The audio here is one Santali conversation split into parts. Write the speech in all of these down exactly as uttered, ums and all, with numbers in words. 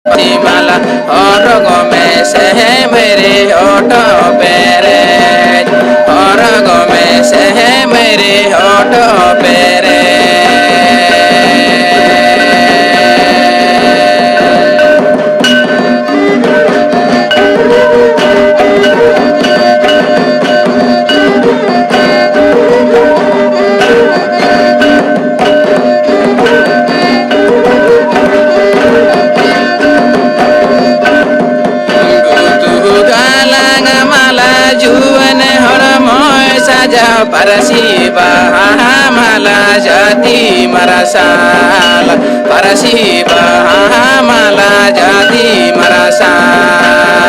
ᱢᱟᱞᱟ ᱦᱚᱨᱚᱜ ᱢᱮᱥᱮ ᱢᱮᱨᱮ ᱦᱚᱴᱚᱜ ᱯᱮᱨᱮᱡ, ᱦᱚᱨᱚᱜ ᱢᱮᱥᱮ ᱢᱮᱨᱮ ᱦᱚᱴᱚᱜ ᱯᱮᱨᱮᱡ᱾ ᱜᱟᱞᱟᱝ ᱢᱟᱞᱟ ᱡᱩᱣᱟᱹᱱ ᱦᱚᱲᱢᱚᱭ ᱥᱟᱡᱟᱣ, ᱯᱟᱹᱨᱥᱤ ᱵᱟᱦᱟ ᱢᱟᱞᱟ ᱡᱟᱹᱛᱤ ᱢᱟᱨᱥᱟᱞ, ᱯᱟᱹᱨᱥᱤ ᱵᱟᱦᱟ ᱢᱟᱞᱟ ᱡᱟᱹᱛᱤ ᱢᱟᱨᱥᱟᱞ᱾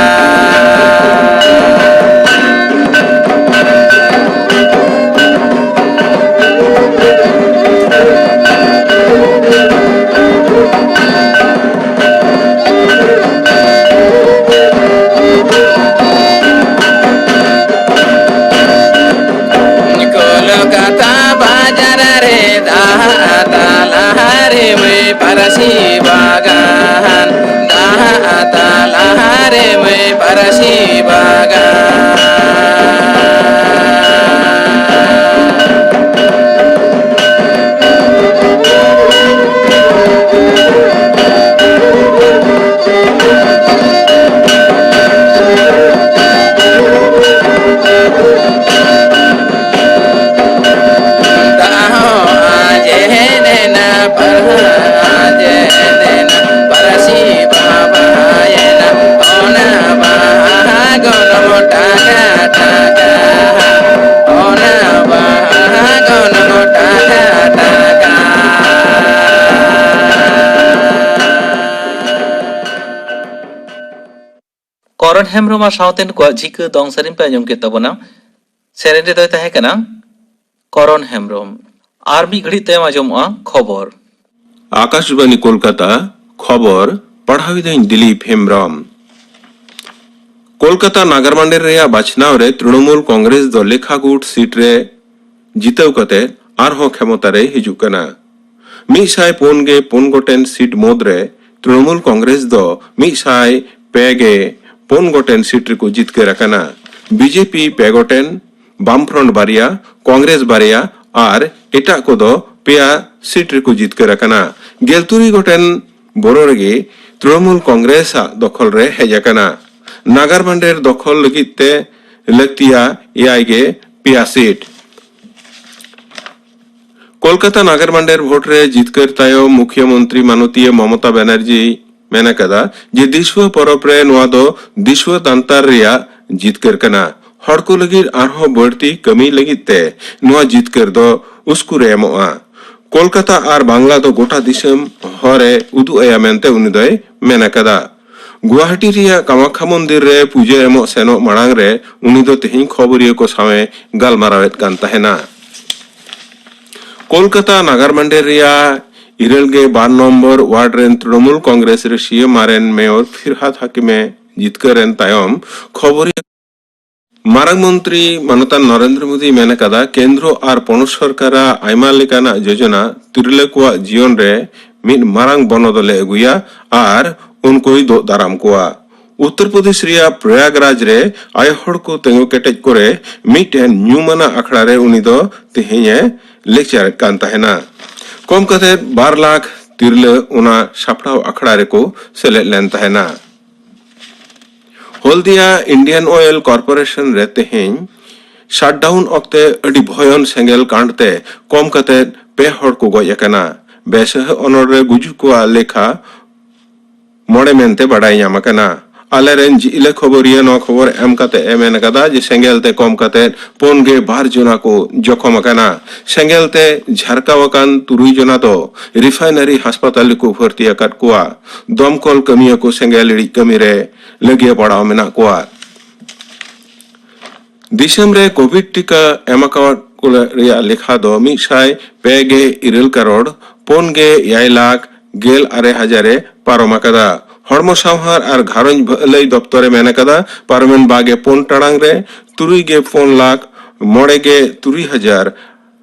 ᱠᱳᱞᱠᱟᱛᱟ ᱵᱟᱡᱟᱨ ᱨᱮ ᱫᱟᱜ ᱛᱟᱞᱟ ᱨᱮ ᱢᱟᱹᱭ ᱯᱟᱹᱨᱥᱤ ᱵᱟᱜᱟᱱ, ᱫᱟᱜ ᱛᱟᱞᱟ ᱨᱮ ᱢᱟᱹᱭ ᱯᱟᱹᱨᱥᱤ ᱵᱟᱜᱟᱱ᱾ ᱫᱟᱜ ᱦᱚᱸ ᱟᱸᱡᱮᱫ ᱮᱱᱟ, ᱯᱟᱹᱨᱦᱟᱹ ᱟᱸᱡᱮᱫ ᱮᱱᱟ, ᱯᱟᱹᱨᱥᱤ ᱵᱟᱦᱟ ᱵᱟᱦᱟᱭᱮᱱᱟ, ᱚᱱᱟ ᱵᱟᱦᱟ ᱜᱚᱱᱚᱝ ᱴᱟᱠᱟ ᱴᱟᱠᱟ, ᱚᱱᱟ ᱵᱟᱦᱟ ᱜᱚᱱᱚᱝ ᱴᱟᱠᱟ ᱴᱟᱠᱟ᱾ ᱠᱚᱨᱚᱱ ᱦᱮᱢᱵᱽᱨᱚᱢ ᱟᱨ ᱥᱟᱶᱛᱮᱱ ᱠᱚᱣᱟᱜ ᱡᱷᱤᱠᱟᱹ ᱫᱚᱝ ᱥᱮᱨᱮᱧ ᱯᱮ ᱟᱸᱡᱚᱢ ᱠᱮᱫ ᱛᱟᱵᱚᱱᱟ᱾ ᱥᱮᱨᱮᱧ ᱨᱮᱫᱚᱭ ᱛᱟᱦᱮᱸ ᱠᱟᱱᱟ ᱠᱚᱨᱚᱱ ᱦᱮᱢᱵᱽᱨᱚᱢ᱾ ᱟᱨ ᱢᱤᱫ ᱜᱷᱟᱹᱲᱤᱡ ᱛᱟᱭᱚᱢ ᱟᱸᱡᱚᱢᱚᱜᱼᱟ ᱠᱷᱚᱵᱚᱨ᱾ ᱟᱠᱟᱥᱵᱟᱱᱤ ᱠᱳᱞᱠᱟᱛᱟ, ᱠᱷᱚᱵᱚᱨ ᱯᱟᱲᱦᱟᱣᱤᱫᱟᱹᱧ ᱫᱤᱞᱤᱯ ᱦᱮᱢᱵᱽᱨᱚᱢ᱾ ᱠᱳᱞᱠᱟᱛᱟ ᱱᱟᱜᱟᱨ ᱢᱟᱱᱰᱤ ᱨᱮᱭᱟᱜ ᱵᱟᱪᱷᱱᱟᱣ ᱨᱮ ᱛᱨᱤᱱᱚᱢᱩᱞ ᱠᱚᱝᱜᱨᱮᱥ ᱫᱚ ᱞᱮᱠᱷᱟ ᱜᱩᱴ ᱥᱤᱴ ᱨᱮ ᱡᱤᱛᱟᱹᱣ ᱠᱟᱛᱮ ᱟᱨᱦᱚᱸ ᱠᱷᱮᱢᱚᱛᱟ ᱨᱮᱭ ᱦᱤᱡᱩᱜ ᱠᱟᱱᱟ᱾ ᱢᱤᱫ ᱥᱟᱭ ᱯᱩᱱ ᱜᱮ ᱯᱩᱱ ᱜᱚᱴᱮᱱ ᱥᱤᱴ ᱢᱩᱫᱽ ᱨᱮ ᱛᱨᱤᱱᱚᱢᱩᱞ ᱠᱚᱝᱜᱨᱮᱥ ᱫᱚ ᱢᱤᱫ ᱥᱟᱭ ᱯᱮ ᱜᱮ ᱯᱩᱱ ᱜᱚᱴᱮᱱ ᱥᱤᱴ ᱨᱮᱠᱚ ᱡᱤᱛᱠᱟᱹᱨ ᱟᱠᱟᱱᱟ᱾ ᱵᱤᱡᱮᱯᱤ ᱯᱮ ᱜᱚᱴᱮᱱ, ᱵᱟᱢᱯᱷᱨᱚᱱᱴ ᱵᱟᱨᱭᱟ, ᱠᱚᱝᱜᱨᱮᱥ ᱵᱟᱨᱭᱟ ᱟᱨ ᱮᱴᱟᱜ ᱠᱚᱫᱚ ᱯᱮᱭᱟ ᱥᱤᱴ ᱨᱮᱠᱚ ᱡᱤᱛᱠᱟᱹᱨ ᱟᱠᱟᱱᱟ᱾ ᱜᱮᱞ ᱛᱩᱨᱩᱭ ᱜᱚᱴᱮᱱ ᱵᱚᱨᱚ ᱨᱮᱜᱮ ᱛᱨᱤᱱᱚᱢᱩᱞ ᱠᱚᱝᱜᱨᱮᱥ ᱟᱜ ᱫᱚᱠᱷᱚᱞ ᱨᱮ ᱦᱮᱡ ᱟᱠᱟᱱᱟ᱾ ᱱᱟᱜᱟᱨ ᱢᱟᱱᱰᱮᱨ ᱫᱚᱠᱷᱚᱞ ᱞᱟᱹᱜᱤᱫ ᱛᱮ ᱞᱟᱹᱠᱛᱤᱭᱟ ᱮᱭᱟᱭ ᱜᱮ ᱯᱮᱭᱟ ᱥᱤᱴ᱾ ᱠᱳᱞᱠᱟᱛᱟ ᱱᱟᱜᱟᱨ ᱢᱟᱱᱰᱮᱨ ᱵᱷᱳᱴ ᱨᱮ ᱡᱤᱛᱠᱟᱹᱨ ᱛᱟᱭᱚᱢ ᱢᱩᱠᱷᱭᱟᱹ ᱢᱚᱱᱛᱨᱤ ᱢᱟᱱᱚᱛᱤᱭᱟᱹ ᱢᱚᱢᱚᱛᱟ ᱵᱟᱱᱟᱨᱡᱤ ᱢᱮᱱ ᱟᱠᱟᱫᱟ ᱡᱮ ᱫᱤᱥᱣᱟᱹ ᱯᱚᱨᱚᱵᱽ ᱨᱮ ᱱᱚᱣᱟ ᱫᱚ ᱫᱤᱥᱣᱟᱹ ᱛᱟᱱᱛᱟᱨ ᱨᱮᱭᱟᱜ ᱡᱤᱛᱠᱟᱹᱨ ᱠᱟᱱᱟ᱾ ᱦᱚᱲ ᱠᱚ ᱞᱟᱹᱜᱤᱫ ᱟᱨᱦᱚᱸ ᱵᱟᱹᱲᱛᱤ ᱠᱟᱹᱢᱤ ᱞᱟᱹᱜᱤᱫ ᱛᱮ ᱱᱚᱣᱟ ᱡᱤᱛᱠᱟᱹᱨ ᱫᱚ ᱩᱥᱠᱩᱨᱮ ᱮᱢᱚᱜᱼᱟ᱾ ᱠᱳᱞᱠᱟᱛᱟ ᱟᱨ ᱵᱟᱝᱞᱟ ᱫᱚ ᱜᱚᱴᱟ ᱫᱤᱥᱚᱢ ᱦᱚᱨᱮ ᱩᱫᱩᱜ ᱟᱭᱟ ᱢᱮᱱᱛᱮ ᱩᱱᱤ ᱫᱚᱭ ᱢᱮᱱ ᱟᱠᱟᱫᱟ᱾ ᱜᱩᱣᱟᱦᱟᱴᱤ ᱨᱮᱭᱟᱜ ᱠᱟᱢᱟᱠᱷᱟ ᱢᱚᱱᱫᱤᱨ ᱨᱮ ᱯᱩᱡᱟᱹ ᱮᱢᱚᱜ ᱥᱮᱱᱚᱜ ᱢᱟᱲᱟᱝ ᱨᱮ ᱩᱱᱤ ᱫᱚ ᱛᱮᱦᱮᱧ ᱠᱷᱚᱵᱚᱨᱤᱭᱟᱹ ᱠᱚ ᱥᱟᱶ ᱮ ᱜᱟᱞᱢᱟᱨᱟᱣᱮᱫ ᱠᱟᱱ ᱛᱟᱦᱮᱱᱟ᱾ ᱠᱳᱞᱠᱟᱛᱟ ᱱᱟᱜᱟᱨ ᱢᱟᱱᱰᱮᱨ ᱨᱮᱭᱟᱜ ᱤᱨᱟᱹᱞ ᱜᱮ ᱵᱟᱨ ᱱᱚᱢᱵᱚᱨ ᱣᱟᱨᱰ ᱨᱮᱱ ᱛᱨᱤᱱᱚᱢᱩᱞ ᱠᱚᱝᱜᱨᱮᱥ ᱨᱮ ᱥᱤᱭᱟᱹ ᱢᱟᱨᱮᱱ ᱢᱮᱭᱚᱨ ᱯᱷᱤᱨᱦᱟᱫ ᱦᱟᱠᱤᱢ ᱮ ᱡᱤᱛᱠᱟᱹᱨ ᱮᱱ ᱛᱟᱭᱚᱢ ᱠᱷᱚᱵᱚᱨᱤᱭᱟᱹ ᱢᱟᱨᱟᱝ ᱢᱚᱱᱛᱨᱤ ᱢᱟᱱᱚᱛᱟᱱ ᱱᱚᱨᱮᱱᱫᱨᱚ ᱢᱳᱫᱤ ᱢᱮᱱ ᱟᱠᱟᱫᱟ, ᱠᱮᱱᱫᱨᱚ ᱟᱨ ᱯᱚᱱᱚᱛ ᱥᱚᱨᱠᱟᱨᱟᱜ ᱟᱭᱢᱟ ᱞᱮᱠᱟᱱᱟᱜ ᱡᱳᱡᱚᱱᱟ ᱛᱤᱨᱞᱟᱹ ᱠᱚᱣᱟᱜ ᱡᱤᱭᱚᱱ ᱨᱮ ᱢᱤᱫ ᱢᱟᱨᱟᱝ ᱵᱚᱱᱚᱫᱚᱞ ᱮ ᱟᱹᱜᱩᱭᱟ ᱟᱨ ᱩᱱᱠᱩᱭ ᱫᱳᱜ ᱫᱟᱨᱟᱢ ᱠᱚᱣᱟ᱾ ᱩᱛᱛᱚᱨ ᱯᱨᱚᱫᱮᱥ ᱨᱮᱭᱟᱜ ᱯᱨᱚᱭᱟᱜᱽᱨᱟᱡᱽ ᱨᱮ ᱟᱭᱳ ᱦᱚᱲ ᱠᱚ ᱛᱤᱸᱜᱩ ᱠᱮᱴᱮᱡ ᱠᱚᱨᱮ ᱢᱤᱫᱴᱮᱱ ᱧᱩᱢᱟᱱᱟᱜ ᱟᱠᱷᱲᱟ ᱨᱮ ᱩᱱᱤ ᱫᱚ ᱛᱮᱦᱮᱧ ᱮ ᱞᱮᱠᱪᱟᱨᱮᱫ ᱠᱟᱱ ᱛᱟᱦᱮᱱᱟ᱾ ᱠᱚᱢ ᱠᱟᱛᱮ ᱵᱟᱨ ᱞᱟᱠᱷ ᱛᱤᱨᱞᱟᱹ ᱚᱱᱟ ᱥᱟᱯᱲᱟᱣ ᱟᱠᱷᱲᱟ ᱨᱮᱠᱚ ᱥᱮᱞᱮᱫ ᱞᱮᱱ ᱛᱟᱦᱮᱱᱟ᱾ ᱦᱚᱞᱫᱤᱭᱟ ᱤᱱᱰᱤᱭᱟᱱ ᱚᱭᱮᱞ ᱠᱚᱨᱯᱳᱨᱮᱥᱚᱱ ᱨᱮ ᱛᱮᱦᱮᱧ ᱥᱟᱴᱰᱟᱣᱩᱱ ᱚᱠᱛᱮ ᱟᱹᱰᱤ ᱵᱷᱚᱭᱚᱱ ᱥᱮᱸᱜᱮᱞ ᱠᱟᱸᱰ ᱛᱮ ᱠᱚᱢ ᱠᱟᱛᱮ ᱯᱮ ᱦᱚᱲ ᱠᱚ ᱜᱚᱡ ᱟᱠᱟᱱᱟ᱾ ᱵᱮᱥᱟᱹᱦᱟᱹ ᱚᱱᱚᱞ ᱨᱮ ᱜᱩᱡᱩᱜ ᱠᱚᱣᱟᱜ ᱞᱮᱠᱷᱟ ᱢᱚᱬᱮ ᱢᱮᱱᱛᱮ ᱵᱟᱰᱟᱭ ᱧᱟᱢ ᱟᱠᱟᱱᱟ᱾ ᱟᱞᱮᱨᱮᱱ ᱡᱤᱞᱟᱹ ᱠᱷᱚᱵᱚᱨᱤᱭᱟᱹ ᱱᱚᱣᱟ ᱠᱷᱚᱵᱚᱨ ᱮᱢ ᱠᱟᱛᱮ ᱮ ᱢᱮᱱ ᱟᱠᱟᱫᱟ ᱡᱮ ᱥᱮᱸᱜᱮᱞ ᱛᱮ ᱠᱚᱢ ᱠᱟᱛᱮ ᱯᱩᱱ ᱜᱮ ᱵᱟᱨ ᱡᱚᱱᱟ ᱠᱚ ᱡᱚᱠᱷᱚᱢ ᱟᱠᱟᱱᱟ᱾ ᱥᱮᱸᱜᱮᱞ ᱛᱮ ᱡᱷᱟᱨᱠᱟᱣ ᱟᱠᱟᱱ ᱛᱩᱨᱩᱭ ᱡᱚᱱᱟ ᱫᱚ ᱨᱤᱯᱷᱟᱭᱱᱟᱨᱤ ᱦᱟᱥᱯᱟᱛᱟᱞ ᱨᱮᱠᱚ ᱵᱷᱚᱨᱛᱤ ᱟᱠᱟᱫ ᱠᱚᱣᱟ᱾ ᱫᱚᱢᱠᱚᱞ ᱠᱟᱹᱢᱤᱭᱟᱹ ᱠᱚ ᱥᱮᱸᱜᱮᱞ ᱤᱲᱤᱡ ᱠᱟᱹᱢᱤ ᱨᱮ ᱞᱟᱹᱜᱤᱭᱟᱹ ᱯᱟᱲᱟᱣ ᱢᱮᱱᱟᱜ ᱠᱚᱣᱟ᱾ ᱫᱤᱥᱚᱢ ᱨᱮ ᱠᱳᱵᱷᱤᱰ ᱴᱤᱠᱟ ᱮᱢ ᱟᱠᱟᱫ ᱠᱚ ᱨᱮᱭᱟᱜ ᱞᱮᱠᱷᱟ ᱫᱚ ᱢᱤᱫ ᱥᱟᱭ ᱯᱮ ᱜᱮ ᱤᱨᱟᱹᱞ ᱠᱟᱨᱳᱲ ᱯᱩᱱ ᱜᱮ ᱮᱭᱟᱭ ᱞᱟᱠᱷ ᱜᱮᱞ ᱟᱨᱮ ᱦᱟᱡᱟᱨ ᱮ ᱯᱟᱨᱚᱢ ᱟᱠᱟᱫᱟ᱾ ᱦᱚᱲᱢᱚ ᱥᱟᱶᱦᱟᱨ ᱟᱨ ᱜᱷᱟᱨᱚᱸᱡᱽ ᱵᱷᱟᱹᱞᱟᱹᱭ ᱫᱚᱯᱛᱚᱨ ᱮ ᱢᱮᱱ ᱟᱠᱟᱫᱟ, ᱯᱟᱨᱚᱢᱮᱱ ᱵᱟᱜᱮ ᱯᱩᱱ ᱴᱟᱲᱟᱝ ᱨᱮ ᱛᱩᱨᱩᱭ ᱜᱮ ᱯᱩᱱ ᱞᱟᱠᱷ ᱢᱚᱬᱮ ᱜᱮ ᱛᱩᱨᱩᱭ ᱦᱟᱡᱟᱨ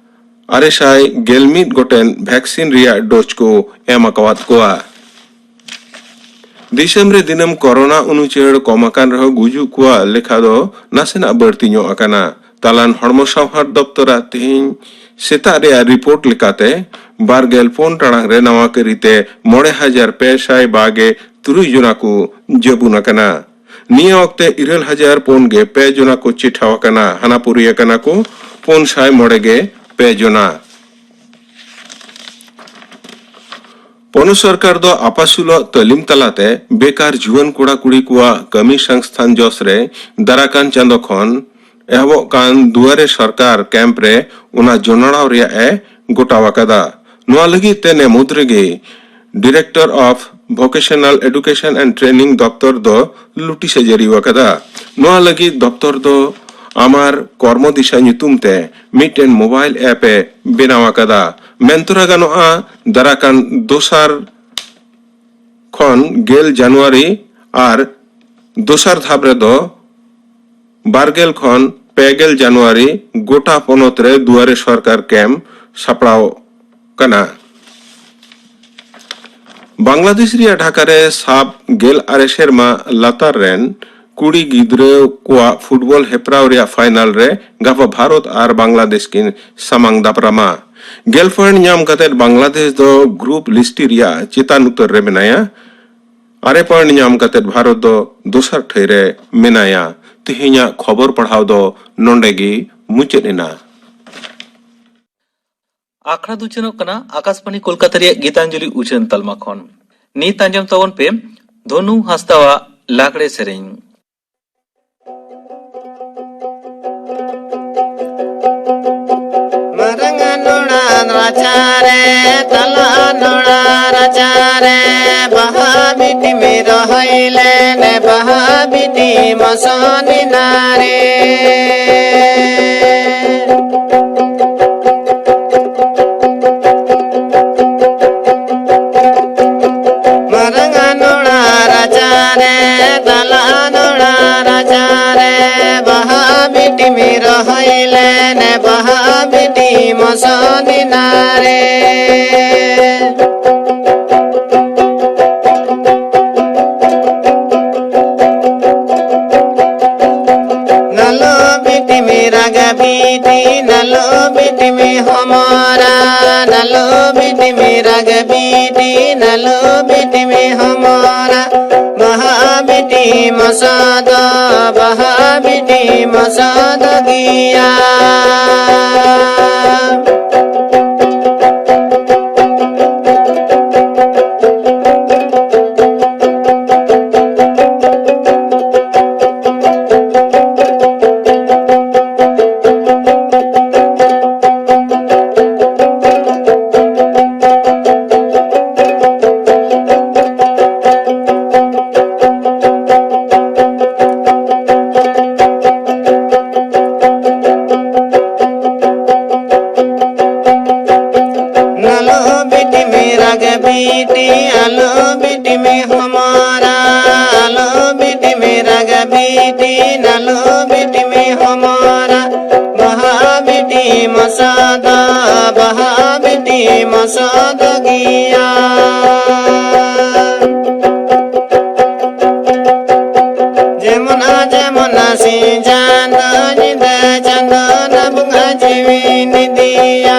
ᱟᱨᱮ ᱥᱟᱭ ᱜᱮᱞ ᱢᱤᱫ ᱜᱚᱴᱮᱱ ᱵᱷᱮᱠᱥᱤᱱ ᱨᱮᱭᱟᱜ ᱰᱳᱡᱽ ᱠᱚ ᱮᱢ ᱟᱠᱟᱣᱟᱫ ᱠᱚᱣᱟ᱾ ᱫᱤᱥᱚᱢ ᱨᱮ ᱫᱤᱱᱟᱹᱢ ᱠᱚᱨᱳᱱᱟ ᱩᱱᱩᱪᱟᱹᱲ ᱠᱚᱢ ᱟᱠᱟᱱ ᱨᱮᱦᱚᱸ ᱜᱩᱡᱩᱜ ᱠᱚᱣᱟᱜ ᱞᱮᱠᱷᱟ ᱫᱚ ᱱᱟᱥᱮᱱᱟᱜ ᱵᱟᱹᱲᱛᱤ ᱧᱚᱜ ᱟᱠᱟᱱᱟ᱾ ᱛᱟᱞᱟᱱ ᱦᱚᱲᱢᱚ ᱥᱟᱶᱦᱟᱨ ᱫᱚᱯᱛᱚᱨᱟᱜ ᱛᱮᱦᱮᱧ ᱥᱮᱛᱟᱜ ᱨᱮᱭᱟᱜ ᱨᱤᱯᱳᱨᱴ ᱞᱮᱠᱟᱛᱮ, ᱵᱟᱨᱜᱮᱞ ᱯᱩᱱ ᱴᱟᱲᱟᱝ ᱨᱮ ᱱᱟᱣᱟ ᱠᱟᱹᱨᱤᱛᱮ ᱢᱚᱬᱮ ᱦᱟᱡᱟᱨ ᱯᱮ ᱥᱟᱭ ᱵᱟᱜᱮ ᱛᱩᱨᱩᱭ ᱡᱚᱱᱟ ᱠᱚ ᱡᱟᱹᱵᱩᱱ ᱟᱠᱟᱱᱟ᱾ ᱱᱤᱭᱟᱹ ᱚᱠᱛᱮ ᱤᱨᱟᱹᱞ ᱦᱟᱡᱟᱨ ᱯᱩᱱ ᱜᱮ ᱯᱮ ᱡᱚᱱᱟ ᱠᱚ ᱪᱮᱴᱷᱟᱣ ᱟᱠᱟᱱᱟ᱾ ᱦᱟᱱᱟ ᱯᱩᱨᱤ ᱟᱠᱟᱱᱟ ᱠᱚ ᱯᱩᱱ ᱥᱟᱭ ᱢᱚᱬᱮ ᱜᱮ ᱯᱮ ᱡᱚᱱᱟ᱾ ᱯᱚᱱᱚᱛ ᱥᱚᱨᱠᱟᱨ ᱫᱚ ᱟᱯᱟᱥᱩᱞᱚᱜ ᱛᱟᱹᱞᱤᱢ ᱛᱟᱞᱟᱛᱮ ᱵᱮᱠᱟᱨ ᱡᱩᱣᱟᱹᱱ ᱠᱚᱲᱟ ᱠᱩᱲᱤ ᱠᱚᱣᱟᱜ ᱠᱟᱹᱢᱤ ᱥᱚᱝᱥᱛᱷᱟᱱ ᱡᱚᱥ ᱨᱮ ᱫᱟᱨᱟᱠᱟᱱ ᱪᱟᱸᱫᱚ ᱠᱷᱚᱱ ᱮᱦᱚᱵᱚᱜ ᱠᱟᱱ ᱫᱩᱣᱟᱨᱮ ᱥᱚᱨᱠᱟᱨ ᱠᱮᱢᱯ ᱨᱮ ᱚᱱᱟ ᱡᱚᱱᱚᱲᱟᱣ ᱨᱮᱭᱟᱜ ᱮ ᱜᱚᱴᱟᱣ ᱟᱠᱟᱫᱟ᱾ ᱱᱚᱣᱟ ᱞᱟᱹᱜᱤᱫ ᱛᱮ ᱱᱮ ᱢᱩᱫᱽ ᱨᱮᱜᱮ Director of Vocational Education and Training ᱫᱚᱯᱛᱚᱨ ᱫᱚ ᱞᱩᱴᱤᱥ ᱮ ᱡᱟᱹᱨᱤ ᱟᱠᱟᱫᱟ᱾ ᱱᱚᱣᱟ ᱞᱟᱹᱜᱤᱫ ᱫᱚᱯᱛᱚᱨ ᱫᱚ ᱟᱢᱟᱨ ᱠᱚᱨᱢᱚ ᱫᱤᱥᱟ ᱧᱩᱛᱩᱢ ᱛᱮ ᱢᱤᱫᱴᱮᱱ ᱢᱳᱵᱟᱭᱤᱞ ᱮᱯ ᱮ ᱵᱮᱱᱟᱣ ᱟᱠᱟᱫᱟ᱾ ᱢᱮᱱᱛᱚᱨᱟ ᱜᱟᱱᱚᱜᱼᱟ, ᱫᱟᱨᱟᱠᱟᱱ ᱫᱚᱥᱟᱨ ᱠᱷᱚᱱ ᱜᱮᱞ ᱡᱟᱱᱩᱣᱟᱨᱤ ᱟᱨ ᱫᱚᱥᱟᱨ ᱫᱷᱟᱯ ᱨᱮᱫᱚ ᱵᱟᱨᱜᱮᱞ ᱠᱷᱚᱱ ᱯᱮᱜᱮᱞ ᱡᱟᱱᱩᱣᱟᱨᱤ ᱜᱚᱴᱟ ᱯᱚᱱᱚᱛ ᱨᱮ ᱫᱩᱣᱟᱨᱮ ᱥᱚᱨᱠᱟᱨ ᱠᱮᱢᱯ ᱥᱟᱯᱲᱟᱣ ᱠᱟᱱᱟ᱾ ᱵᱟᱝᱞᱟᱫᱮᱥ ᱨᱮᱭᱟᱜ ᱰᱷᱟᱠᱟ ᱨᱮ ᱥᱟᱵ ᱜᱮᱞ ᱟᱨᱮ ᱥᱮᱨᱢᱟ ᱞᱟᱛᱟᱨ ᱨᱮᱱ ᱠᱩᱲᱤ ᱜᱤᱫᱽᱨᱟᱹ ᱠᱚᱣᱟᱜ ᱯᱷᱩᱴᱵᱚᱞ ᱦᱮᱯᱨᱟᱣ ᱨᱮᱭᱟᱜ ᱯᱷᱟᱭᱱᱟᱞ ᱨᱮ ᱜᱟᱯᱟ ᱵᱷᱟᱨᱚᱛ ᱟᱨ ᱵᱟᱝᱞᱟᱫᱮᱥ ᱠᱤᱱ ᱥᱟᱢᱟᱝ ᱫᱟᱯᱨᱟᱢᱟ᱾ ᱜᱮᱞ ᱯᱚᱭᱮᱱᱴ ᱧᱟᱢ ᱠᱟᱛᱮ ᱵᱟᱝᱞᱟᱫᱮᱥ ᱫᱚ ᱜᱨᱩᱯ ᱞᱤᱥᱴᱤ ᱨᱮᱭᱟᱜ ᱪᱮᱛᱟᱱ ᱩᱛᱟᱹᱨ ᱨᱮ ᱢᱮᱱᱟᱭᱟ᱾ ᱟᱨᱮ ᱯᱚᱭᱮᱱᱴ ᱧᱟᱢ ᱠᱟᱛᱮ ᱵᱷᱟᱨᱚᱛ ᱫᱚ ᱫᱚᱥᱟᱨ ᱴᱷᱟᱹᱭ ᱨᱮ ᱢᱮᱱᱟᱭᱟ᱾ ᱛᱮᱦᱮᱧᱟᱜ ᱠᱷᱚᱵᱚᱨ ᱯᱟᱲᱦᱟᱣ ᱫᱚ ᱱᱚᱰᱮ ᱜᱮ ᱢᱩᱪᱟᱹᱫ ᱮᱱᱟ᱾ ᱟᱠᱷᱲᱟ ᱫᱚ ᱩᱪᱷᱟᱹᱱᱚᱜ ᱠᱟᱱᱟ ᱟᱠᱟᱥᱵᱟᱬᱤ ᱠᱳᱞᱠᱟᱛᱟ ᱨᱮᱭᱟᱜ ᱜᱤᱛᱟᱧᱡᱚᱞᱤ ᱩᱪᱷᱟᱹᱱ ᱛᱟᱞᱢᱟ ᱠᱷᱚᱱ᱾ ᱱᱤᱛ ᱟᱸᱡᱚᱢ ᱛᱟᱵᱚᱱ ᱯᱮ ᱫᱷᱚᱱᱩ ᱦᱟᱸᱥᱫᱟᱣᱟᱜ ᱞᱟᱜᱽᱲᱮ ᱥᱮᱨᱮᱧ᱾ ᱢᱟᱨᱟᱝ ᱱᱚᱲᱟ ᱨᱟᱪᱟᱨᱮ, ᱛᱟᱞᱟ ᱱᱚᱲᱟ ᱨᱟᱪᱟᱨᱮ, ᱵᱟᱦᱟ ᱵᱤᱴᱤ ᱢᱤ ᱨᱚᱦᱚᱭ ᱞᱮᱱᱮ, ᱵᱟᱦᱟ ᱵᱤᱴᱤ ᱢᱚᱥᱚᱱᱤ ᱱᱟᱨᱮ᱾ ᱢᱟᱨᱟᱝ ᱱᱚᱲᱟ ᱨᱟᱪᱟᱨᱮ, ᱛᱟᱞᱟ ᱱᱚᱲᱟ ᱨᱟᱪᱟᱨᱮ, ᱵᱟᱦᱟ ᱵᱤᱴᱤ ᱢᱤ ᱨᱚᱦᱚᱭ ᱞᱮᱱᱮ, ᱵᱟᱦᱟ ᱵᱤᱴᱤ ᱢᱚᱥᱚᱱᱤ ᱱᱟᱨᱮ᱾ ᱵᱤᱴᱤ ᱱᱟᱞᱚ ᱵᱤᱴᱤ ᱢᱤ ᱦᱚᱢᱚᱨᱟ, ᱱᱟᱞᱚ ᱵᱤᱴᱤ ᱢᱤ ᱨᱟᱜᱽ ᱵᱤᱴᱤ ᱱᱟᱞᱚ ᱵᱤᱴᱤ ᱢᱤ ᱦᱚᱢᱚᱨᱟ᱾ ᱵᱟᱦᱟ ᱵᱤᱴᱤ ᱢᱚᱥᱚᱫ, ᱵᱟᱦᱟ ᱵᱤᱴᱤ ᱢᱚᱥᱚᱫ ᱜᱮᱭᱟ᱾ ᱱᱟᱞᱚ ᱵᱤᱴᱤ ᱢᱤ ᱨᱟᱜᱽ ᱵᱤᱴᱤ, ᱟᱞᱚ ᱵᱤᱴᱤ ᱢᱤ ᱦᱚᱢᱚᱨᱟ, ᱟᱞᱚ ᱵᱤᱴᱤ ᱢᱤ ᱨᱟᱜᱽ ᱵᱤᱴᱤ, ᱱᱟᱞᱚ ᱵᱤᱴᱤ ᱢᱤ ᱦᱚᱢᱚᱨᱟ᱾ ᱵᱟᱦᱟ ᱵᱤᱴᱤ ᱢᱚᱥᱚᱫ, ᱵᱟᱦᱟ ᱵᱤᱴᱤ ᱢᱚᱥᱚᱫ ᱜᱮᱭᱟ᱾ ᱡᱮᱢᱚᱱ ᱡᱮᱢᱚᱱ ᱥᱤᱧ ᱪᱟᱸᱫᱚ ᱧᱤᱫᱟᱹ ᱪᱟᱸᱫᱚ ᱱᱟ ᱵᱚᱸᱜᱟ ᱡᱤᱣᱤ ᱱᱤᱫᱤᱭᱟ᱾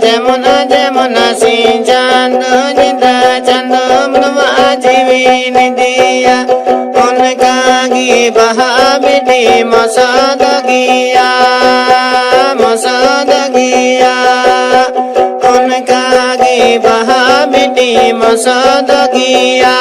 ᱡᱮᱢᱚᱱ ᱡᱮᱢᱚᱱ ᱥᱤᱧ ᱪᱟᱸᱫᱚ ᱧᱤᱫᱟᱹ ᱪᱟᱸᱫᱚ ᱱᱚᱣᱟ ᱡᱤᱣᱤ ᱱᱤᱫᱤᱭᱟ᱾ ᱚᱱᱠᱟ ᱜᱮ ᱵᱟᱦᱟ ᱵᱤᱴᱤ ᱢᱚᱥᱚᱫ ᱜᱮᱭᱟ, ᱢᱚᱥᱚᱫ ᱜᱮᱭᱟ᱾ ᱚᱱᱠᱟ ᱜᱮ ᱵᱟᱦᱟ ᱵᱤᱴᱤ ᱢᱚᱥᱚᱫ ᱜᱮᱭᱟ᱾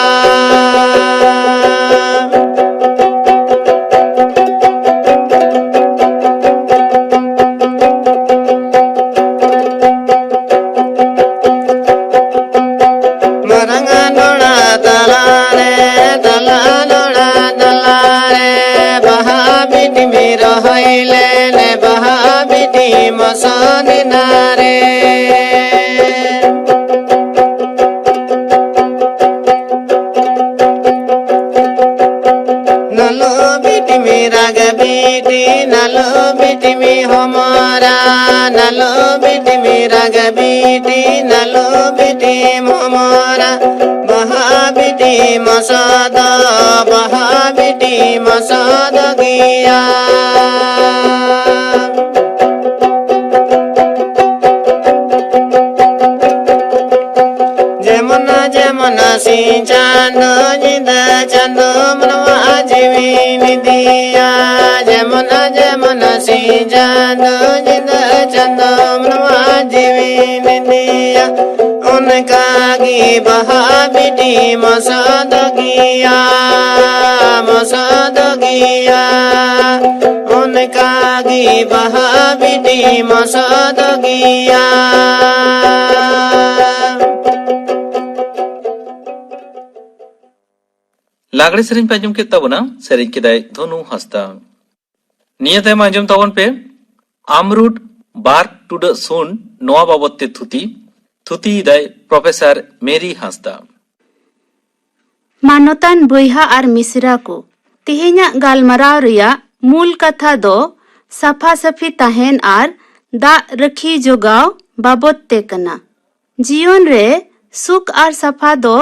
ᱢᱟᱨᱟᱝ ᱰᱚᱲᱟ ᱛᱟᱞᱟᱨᱮ, ᱛᱟᱞᱟ ᱰᱚᱲᱟ ᱛᱟᱞᱟᱨᱮ, ᱵᱟᱦᱟ ᱵᱤᱴᱤ ᱢᱤ ᱨᱚᱦᱚᱭ ᱞᱮᱱᱮ, ᱵᱟᱦᱟ ᱵᱤᱴᱤ ᱢᱚᱥᱚᱱ ᱱᱟᱨᱮ᱾ ᱱᱟᱞᱚ ᱵᱤᱴᱤ ᱢᱤ ᱨᱟᱜᱽ ᱵᱤᱴᱤ, ᱱᱟᱞᱚ ᱵᱤᱴᱤ ᱢᱤ ᱦᱚᱢᱚᱨᱟ, ᱱᱟᱞᱚ ᱵᱤᱴᱤ ᱢᱤ ᱨᱟᱜᱽ ᱵᱤᱴᱤ, ᱱᱟᱞᱚ ᱵᱤᱴᱤ ᱦᱚᱢᱚᱨᱟ᱾ ᱵᱟᱦᱟ ᱵᱤᱴᱤ ᱢᱚᱥᱚᱫ, ᱵᱟᱦᱟ ᱵᱤᱴᱤ ᱢᱚᱥᱚᱫ ᱜᱮᱭᱟ᱾ ᱡᱮᱢᱚᱱ ᱥᱤᱧ ᱪᱟᱸᱫᱚ ᱧᱤᱫᱟᱹ ᱪᱟᱸᱫᱚ ᱢᱟᱱᱣᱟ ᱡᱤᱣᱤ ᱱᱤᱫᱤᱭᱟ᱾ ᱡᱮᱢᱚᱱ, ᱡᱮᱢᱚᱱ ᱥᱤᱧ ᱪᱟᱸᱫᱚ ᱧᱤᱫᱟᱹ ᱪᱟᱸᱫᱚ ᱢᱟᱱᱣᱟ ᱡᱤᱣᱤ ᱱᱤᱫᱤᱭᱟ᱾ ᱚᱱᱠᱟ ᱜᱮ ᱵᱟᱦᱟ ᱵᱤᱞᱤ ᱢᱚᱥᱚᱫᱚᱜᱤᱭᱟ, ᱢᱚᱥᱚᱫᱚᱜᱤᱭᱟ᱾ ᱚᱱᱠᱟ ᱜᱮ ᱵᱟᱦᱟ ᱵᱤᱞᱤ ᱢᱚᱥᱚᱫᱚᱜᱤᱭᱟ᱾ ᱞᱟᱜᱽᱲᱮ ᱥᱮᱨᱮᱧ ᱯᱮ ᱟᱸᱡᱚᱢ ᱠᱮᱫ ᱛᱟᱵᱚᱱᱟ, ᱥᱮᱨᱮᱧ ᱠᱮᱫᱟᱭ ᱫᱷᱚᱱᱩ ᱦᱟᱸᱥᱫᱟ᱾ ᱱᱤᱭᱟᱹ ᱛᱟᱭᱚᱢ ᱟᱸᱡᱚᱢ ᱛᱟᱵᱚᱱ ᱯᱮ ᱟᱢᱨᱩᱴ ᱵᱟᱨ ᱴᱩᱰᱟᱹᱜ ᱥᱩᱱ, ᱱᱚᱣᱟ ᱵᱟᱵᱚᱛ ᱛᱮ ᱛᱷᱩᱛᱤ᱾ ᱛᱷᱩᱛᱤᱭᱮᱫᱟᱭ ᱯᱨᱚᱯᱷᱮᱥᱚᱨ ᱢᱮᱨᱤ ᱦᱟᱸᱥᱫᱟ᱾ ᱢᱟᱱᱚᱛᱟᱱ ᱵᱚᱭᱦᱟ ᱟᱨ ᱢᱤᱥᱨᱟ ᱠᱚ, ᱛᱮᱦᱮᱧᱟᱜ ᱜᱟᱞᱢᱟᱨᱟᱣ ᱨᱮᱭᱟᱜ ᱢᱩᱞ ᱠᱟᱛᱷᱟ ᱫᱚ ᱥᱟᱯᱷᱟ ᱥᱟᱹᱯᱷᱤ ᱛᱟᱦᱮᱱ ᱟᱨ ᱫᱟᱜ ᱨᱟᱹᱠᱷᱤ ᱡᱚᱜᱟᱣ ᱵᱟᱵᱚᱛ ᱛᱮ ᱠᱟᱱᱟ᱾ ᱡᱤᱭᱚᱱ ᱨᱮ ᱥᱩᱠ ᱟᱨ ᱥᱟᱯᱷᱟ ᱫᱚ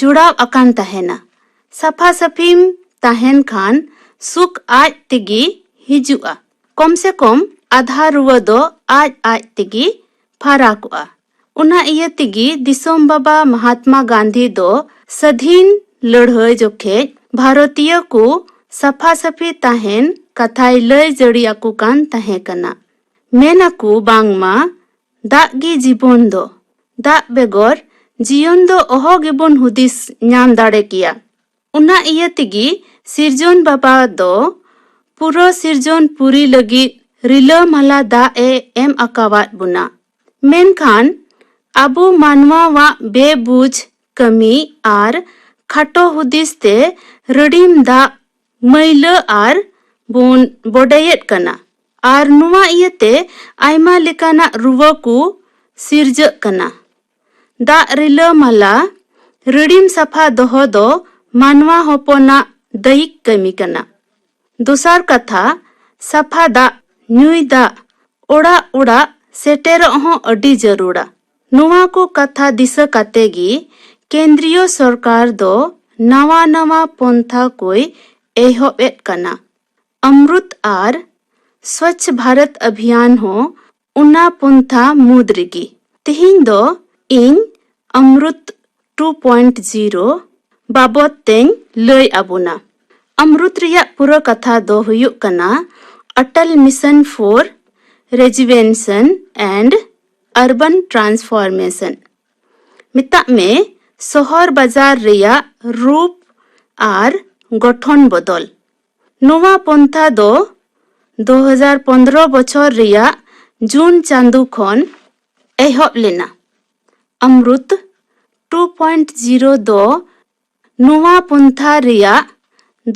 ᱡᱚᱲᱟᱣ ᱟᱠᱟᱱ ᱛᱟᱦᱮᱱᱟ᱾ ᱥᱟᱯᱷᱟ ᱥᱟᱹᱯᱷᱤᱢ ᱛᱟᱦᱮᱱ ᱠᱷᱟᱱ ᱥᱩᱠ ᱟᱡ ᱛᱮᱜᱮ ᱦᱤᱡᱩᱜᱼᱟ᱾ ᱠᱚᱢ ᱥᱮ ᱠᱚᱢ ᱟᱫᱷᱟ ᱨᱩᱣᱟᱹ ᱫᱚ ᱟᱡ ᱟᱡ ᱛᱮᱜᱮ ᱯᱷᱟᱨᱟᱠᱚᱜᱼᱟ᱾ ᱚᱱᱟ ᱤᱭᱟᱹ ᱛᱮᱜᱮ ᱫᱤᱥᱚᱢ ᱵᱟᱵᱟ ᱢᱟᱦᱟᱛᱢᱟ ᱜᱟᱱᱫᱷᱤ ᱫᱚ ᱥᱟᱹᱫᱷᱤᱱ ᱞᱟᱹᱲᱦᱟᱹᱭ ᱡᱚᱠᱷᱮᱡ ᱵᱷᱟᱨᱚᱛᱤᱭᱟᱹ ᱠᱚ ᱥᱟᱯᱷᱟ ᱥᱟᱹᱯᱷᱤ ᱛᱟᱦᱮᱱ ᱠᱟᱛᱷᱟᱭ ᱞᱟᱹᱭ ᱡᱟᱹᱲᱤ ᱟᱠᱚ ᱠᱟᱱ ᱛᱟᱦᱮᱸ ᱠᱟᱱᱟ᱾ ᱢᱮᱱ ᱟᱠᱚ ᱵᱟᱝᱢᱟ ᱫᱟᱜ ᱜᱮ ᱡᱤᱵᱚᱱ ᱫᱚ, ᱫᱟᱜ ᱵᱮᱜᱚᱨ ᱡᱤᱭᱚᱱ ᱫᱚ ᱚᱦᱚ ᱜᱮᱵᱚᱱ ᱦᱩᱫᱤᱥ ᱧᱟᱢ ᱫᱟᱲᱮ ᱠᱮᱭᱟ᱾ ᱚᱱᱟ ᱤᱭᱟᱹ ᱛᱮᱜᱮ ᱥᱤᱨᱡᱚᱱ ᱵᱟᱵᱟ ᱫᱚ ᱯᱩᱨᱟᱹ ᱥᱤᱨᱡᱚᱱ ᱯᱩᱨᱤ ᱞᱟᱹᱜᱤᱫ ᱨᱤᱞᱟᱹᱢᱟᱞᱟ ᱫᱟᱜ ᱮ ᱮᱢ ᱟᱠᱟᱣᱟᱫ ᱵᱚᱱᱟ᱾ ᱢᱮᱱᱠᱷᱟᱱ ᱟᱵᱚ ᱢᱟᱱᱣᱟᱣᱟᱜ ᱵᱮᱵᱩᱡᱽ ᱠᱟᱹᱢᱤ ᱟᱨ ᱠᱷᱟᱴᱚ ᱦᱩᱫᱤᱥ ᱛᱮ ᱨᱟᱹᱰᱤᱢ ᱫᱟᱜ ᱢᱟᱹᱭᱞᱟᱹ ᱟᱨ ᱵᱚᱱ ᱵᱚᱰᱮᱭᱮᱫ ᱠᱟᱱᱟ᱾ ᱟᱨ ᱱᱚᱣᱟ ᱤᱭᱟᱹᱛᱮ ᱟᱭᱢᱟ ᱞᱮᱠᱟᱱᱟᱜ ᱨᱩᱣᱟᱹ ᱠᱚ ᱥᱤᱨᱡᱟᱹᱜ ᱠᱟᱱᱟ᱾ ᱫᱟᱜ ᱨᱤᱞᱟᱹᱢᱟᱞᱟ ᱨᱟᱹᱲᱤᱢ ᱥᱟᱯᱷᱟ ᱫᱚᱦᱚ ᱫᱚ ᱢᱟᱱᱣᱟ ᱦᱚᱯᱚᱱᱟᱜ ᱫᱟᱹᱭᱤᱠ ᱠᱟᱹᱢᱤ ᱠᱟᱱᱟ᱾ ᱫᱚᱥᱟᱨ ᱠᱟᱛᱷᱟ, ᱥᱟᱯᱷᱟ ᱫᱟᱜ, ᱧᱩᱭ ᱫᱟᱜ ᱚᱲᱟᱜ ᱚᱲᱟᱜ ᱥᱮᱴᱮᱨᱚᱜ ᱦᱚᱸ ᱟᱹᱰᱤ ᱡᱟᱹᱨᱩᱲᱟ᱾ ᱱᱚᱣᱟ ᱠᱚ ᱠᱟᱛᱷᱟ ᱫᱤᱥᱟᱹ ᱠᱟᱛᱮ ᱜᱮ ᱠᱮᱱᱫᱨᱤᱭᱚ ᱥᱚᱨᱠᱟᱨ ᱫᱚ ᱱᱟᱣᱟ ᱱᱟᱣᱟ ᱯᱚᱱᱛᱷᱟ ᱠᱚᱭ ᱮᱦᱚᱵ ᱮᱫ ᱠᱟᱱᱟ᱾ ᱟᱢᱨᱩᱛ ᱟᱨ ᱥᱣᱟᱪᱷ ᱵᱷᱟᱨᱚᱛ ᱟᱵᱷᱤᱭᱟᱱ ᱦᱚᱸ ᱚᱱᱟ ᱯᱚᱱᱛᱷᱟ ᱢᱩᱫᱽ ᱨᱮᱜᱮ᱾ ᱛᱮᱦᱮᱧ ᱫᱚ ᱤᱧ ᱟᱢᱨᱩᱛ ᱴᱩ ᱯᱚᱭᱮᱱᱴ ᱡᱤᱨᱳ ᱵᱟᱵᱚᱫ ᱛᱮᱧ ᱞᱟᱹᱭ ᱟᱵᱚᱱᱟ᱾ ᱟᱢᱨᱩᱛ ᱨᱮᱭᱟᱜ ᱯᱩᱨᱟᱹ ᱠᱟᱛᱷᱟ ᱫᱚ ᱦᱩᱭᱩᱜ ᱠᱟᱱᱟ Atal Mission for Rejuvenation and Urban Transformation᱾ ᱢᱮᱛᱟᱜ ᱢᱮ, ᱥᱚᱦᱚᱨ ᱵᱟᱡᱟᱨ ᱨᱮᱭᱟᱜ ᱨᱩᱯ ᱟᱨ ᱜᱚᱴᱷᱚᱱ ᱵᱚᱫᱚᱞ᱾ ᱱᱚᱣᱟ ᱯᱚᱱᱛᱷᱟ ᱫᱚ ᱫᱩ ᱦᱟᱡᱟᱨ ᱯᱚᱱᱫᱽᱨᱚ ᱵᱚᱪᱷᱚᱨ ᱨᱮᱭᱟᱜ ᱡᱩᱱ ᱪᱟᱸᱫᱚ ᱠᱷᱚᱱ ᱮᱦᱚᱵ ᱞᱮᱱᱟ᱾ ᱟᱢᱨᱩᱛ ᱴᱩ ᱯᱚᱭᱮᱱᱴ ᱡᱤᱨᱳ ᱫᱚ ᱱᱚᱣᱟ ᱯᱚᱱᱛᱷᱟ ᱨᱮᱭᱟᱜ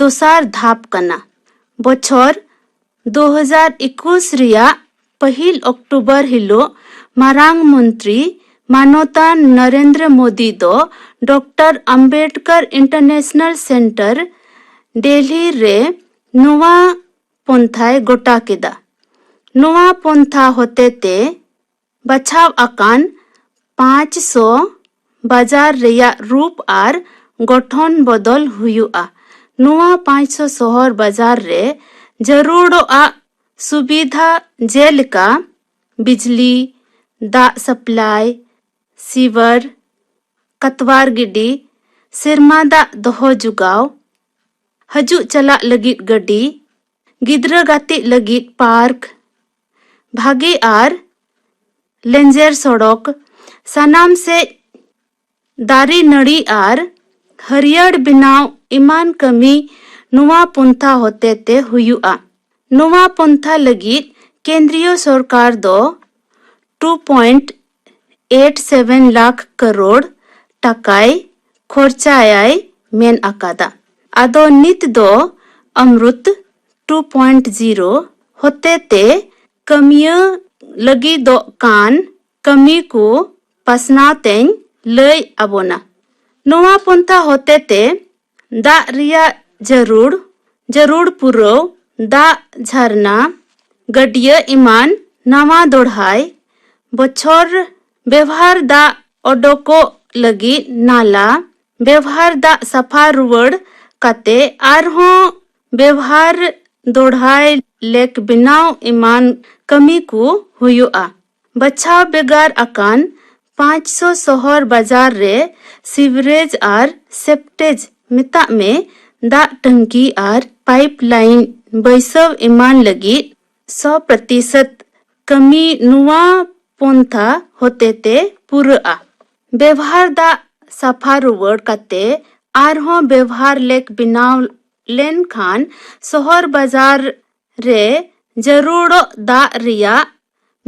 ᱫᱚᱥᱟᱨ ᱫᱷᱟᱯ ᱠᱟᱱᱟ᱾ ᱵᱚᱪᱷᱚᱨ ᱫᱩ ᱦᱟᱡᱟᱨ ᱮᱠᱩᱥ ᱨᱮᱭᱟᱜ ᱯᱟᱹᱦᱤᱞ ᱚᱠᱴᱳᱵᱚᱨ ᱦᱤᱞᱚᱜ ᱢᱟᱨᱟᱝ ᱢᱚᱱᱛᱨᱤ ᱢᱟᱱᱚᱛᱟᱱ ᱱᱚᱨᱮᱱᱫᱨᱚ ᱢᱳᱫᱤ ᱫᱚ ᱰᱚᱠᱴᱚᱨ ᱟᱢᱵᱮᱰᱠᱚᱨ ᱤᱱᱴᱟᱨᱱᱮᱥᱱᱟᱞ ᱥᱮᱱᱴᱟᱨ, ᱰᱮᱞᱦᱤ ᱨᱮ ᱱᱚᱣᱟ ᱯᱚᱱᱛᱷᱟᱭ ᱜᱚᱴᱟ ᱠᱮᱫᱟ᱾ ᱱᱚᱣᱟ ᱯᱚᱱᱛᱷᱟ ᱦᱚᱛᱮᱛᱮ ᱵᱟᱪᱷᱟᱣ ᱟᱠᱟᱱ ᱯᱟᱸᱪᱥᱚ ᱵᱟᱡᱟᱨ ᱨᱮᱭᱟᱜ ᱨᱩᱯ ᱟᱨ ᱜᱚᱴᱷᱚᱱ ᱵᱚᱫᱚᱞ ᱦᱩᱭᱩᱜᱼᱟ᱾ ᱱᱚᱣᱟ ᱯᱟᱸᱪᱥᱚ ᱥᱚᱦᱚᱨ ᱵᱟᱡᱟᱨ ᱨᱮ ᱡᱟᱹᱨᱩᱲᱚᱜᱼᱟ ᱥᱩᱵᱤᱫᱷᱟ, ᱡᱮᱞᱮᱠᱟ ᱵᱤᱡᱽᱞᱤ, ᱫᱟᱜ ᱥᱟᱯᱞᱟᱭ, ᱥᱤᱣᱟᱨ, ᱠᱟᱛᱣᱟᱨ ᱜᱤᱰᱤ, ᱥᱮᱨᱢᱟ ᱫᱟᱜ ᱫᱚᱦᱚ ᱡᱚᱜᱟᱣ, ᱦᱤᱡᱩᱜ ᱪᱟᱞᱟᱜ ᱞᱟᱹᱜᱤᱫ ᱜᱟᱹᱰᱤ, ᱜᱤᱫᱽᱨᱟᱹ ᱜᱟᱛᱮᱜ ᱞᱟᱹᱜᱤᱫ ᱯᱟᱨᱠ, ᱵᱷᱟᱜᱮ ᱟᱨ ᱞᱮᱸᱡᱮᱨ ᱥᱚᱲᱚᱠ, ᱥᱟᱱᱟᱢ ᱥᱮᱫ ᱫᱟᱨᱮ ᱱᱟᱹᱲᱤ ᱟᱨ ᱦᱟᱹᱨᱭᱟᱹᱲ ᱵᱮᱱᱟᱣ ᱮᱢᱟᱱ ᱠᱟᱹᱢᱤ ᱱᱚᱣᱟ ᱯᱚᱱᱛᱷᱟ ᱦᱚᱛᱮᱛᱮ ᱦᱩᱭᱩᱜᱼᱟ᱾ ᱱᱚᱣᱟ ᱯᱚᱱᱛᱷᱟ ᱞᱟᱹᱜᱤᱫ ᱠᱮᱱᱫᱨᱤᱭᱚ ᱥᱚᱨᱠᱟᱨ ᱫᱚ two point eight seven lakh crore ᱴᱟᱠᱟᱭ ᱠᱷᱚᱨᱪᱟᱭᱟᱭ ᱢᱮᱱ ᱟᱠᱟᱫᱟ᱾ ᱟᱫᱚ ᱱᱤᱛ ᱫᱚ ᱟᱢᱨᱩᱛ ᱴᱩ ᱯᱚᱭᱮᱱᱴ ᱡᱤᱨᱳ ᱦᱚᱛᱮᱛᱮ ᱠᱟᱹᱢᱤᱭᱟᱹ ᱞᱟᱹᱜᱤᱫᱚᱜ ᱠᱟᱱ ᱠᱟᱹᱢᱤ ᱠᱚ ᱯᱟᱥᱱᱟᱣ ᱛᱮᱧ ᱞᱟᱹᱭ ᱟᱵᱚᱱᱟ᱾ ᱱᱚᱣᱟ ᱯᱚᱱᱛᱷᱟ ᱦᱚᱛᱮᱛᱮ ᱫᱟᱜ ᱨᱮᱭᱟᱜ ᱡᱟᱹᱨᱩᱲ, ᱡᱟᱹᱨᱩᱲ ᱯᱩᱨᱟᱹᱣ, ᱫᱟᱜ ᱡᱷᱟᱨᱱᱟ, ᱜᱟᱹᱰᱭᱟᱹ ᱮᱢᱟᱱ ᱱᱟᱣᱟ ᱫᱚᱲᱦᱟᱭ, ᱵᱚᱪᱷᱚᱨ ᱵᱮᱣᱦᱟᱨ ᱫᱟᱜ ᱚᱰᱚᱠᱚᱜ ᱞᱟᱹᱜᱤᱫ ᱱᱟᱞᱟ, ᱵᱮᱣᱦᱟᱨ ᱫᱟᱜ ᱥᱟᱯᱷᱟ ᱨᱩᱣᱟᱹᱲ ᱠᱟᱛᱮ ᱟᱨᱦᱚᱸ ᱵᱮᱣᱦᱟᱨ ᱫᱚᱲᱦᱟᱭ ᱞᱮᱠ ᱵᱮᱱᱟᱣ ᱮᱢᱟᱱ ᱠᱟᱹᱢᱤ ᱠᱚ ᱦᱩᱭᱩᱜᱼᱟ᱾ ᱵᱟᱪᱷᱟᱣ ᱵᱷᱮᱜᱟᱨ ᱟᱠᱟᱱ ᱯᱟᱸᱪᱥᱚ ᱥᱚᱦᱚᱨ ᱵᱟᱡᱟᱨ ᱨᱮ ᱥᱤᱣᱨᱮᱡᱽ ᱟᱨ ᱥᱮᱯᱴᱮᱡᱽ, ᱢᱮᱛᱟᱜ ᱢᱮ ᱫᱟᱜ ᱴᱟᱹᱝᱠᱤ ᱟᱨ ᱯᱟᱭᱤᱯ ᱞᱟᱭᱤᱱ ᱵᱟᱹᱭᱥᱟᱹᱣ ᱮᱢᱟᱱ ᱞᱟᱹᱜᱤᱫ ᱥᱚ ᱯᱨᱚᱛᱤᱥᱚᱛ ᱠᱟᱹᱢᱤ ᱱᱚᱣᱟ ᱯᱚᱱᱛᱷᱟ ᱦᱚᱛᱮᱛᱮ ᱯᱩᱨᱟᱹᱜᱼᱟ᱾ ᱵᱮᱣᱦᱟᱨ ᱫᱟᱜ ᱥᱟᱯᱷᱟ ᱨᱩᱣᱟᱹᱲ ᱠᱟᱛᱮ ᱟᱨᱦᱚᱸ ᱵᱮᱣᱦᱟᱨ ᱞᱮᱠ ᱵᱮᱱᱟᱣ ᱞᱮᱱᱠᱷᱟᱱ ᱥᱚᱦᱚᱨ ᱵᱟᱡᱟᱨ ᱨᱮ ᱡᱟᱹᱨᱩᱲᱚᱜ ᱫᱟᱜ ᱨᱮᱭᱟᱜ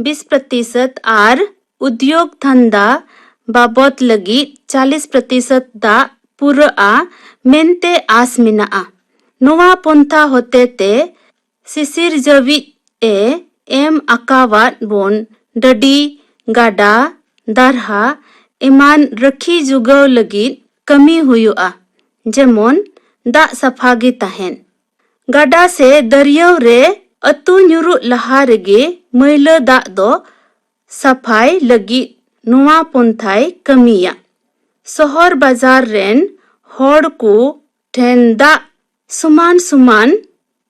ᱵᱤᱥ ᱯᱨᱚᱛᱤᱥᱚᱛ ᱟᱨ ᱩᱫᱭᱳᱜᱽ ᱫᱷᱟᱱᱫᱟ ᱵᱟᱵᱚᱛ ᱞᱟᱹᱜᱤᱫ ᱪᱟᱞᱤᱥ ᱯᱨᱚᱛᱤᱥᱚᱛ ᱫᱟᱜ ᱯᱩᱨᱟᱹᱜᱼᱟ ᱢᱮᱱᱛᱮ ᱟᱥ ᱢᱮᱱᱟᱜᱼᱟ᱾ ᱱᱚᱣᱟ ᱯᱚᱱᱛᱷᱟ ᱦᱚᱛᱮᱛᱮ ᱥᱤᱥᱤᱨᱡᱟᱹᱣᱤᱡ ᱮ ᱮᱢ ᱟᱠᱟᱣᱟᱫ ᱵᱚᱱ ᱰᱟᱹᱰᱤ, ᱜᱟᱰᱟ, ᱫᱟᱨᱦᱟ ᱮᱢᱟᱱ ᱨᱟᱹᱠᱷᱤ ᱡᱩᱜᱟᱹᱣ ᱞᱟᱹᱜᱤᱫ ᱠᱟᱹᱢᱤ ᱦᱩᱭᱩᱜᱼᱟ, ᱡᱮᱢᱚᱱ ᱫᱟᱜ ᱥᱟᱯᱷᱟ ᱜᱮ ᱛᱟᱦᱮᱱ᱾ ᱜᱟᱰᱟ ᱥᱮ ᱫᱟᱹᱨᱭᱟᱹᱣ ᱨᱮ ᱟᱹᱛᱩ ᱧᱩᱨᱩᱜ ᱞᱟᱦᱟ ᱨᱮᱜᱮ ᱢᱟᱹᱭᱞᱟᱹ ᱫᱟᱜ ᱫᱚ ᱥᱟᱯᱷᱟᱭ ᱞᱟᱹᱜᱤᱫ ᱱᱚᱣᱟ ᱯᱚᱱᱛᱷᱟᱭ ᱠᱟᱹᱢᱤᱭᱟ᱾ ᱥᱚᱦᱚᱨ ᱵᱟᱡᱟᱨ ᱨᱮᱱ ᱦᱚᱲ ᱠᱚ ᱴᱷᱮᱱ ᱫᱟᱜ ᱥᱚᱢᱟᱱ ᱥᱚᱢᱟᱱ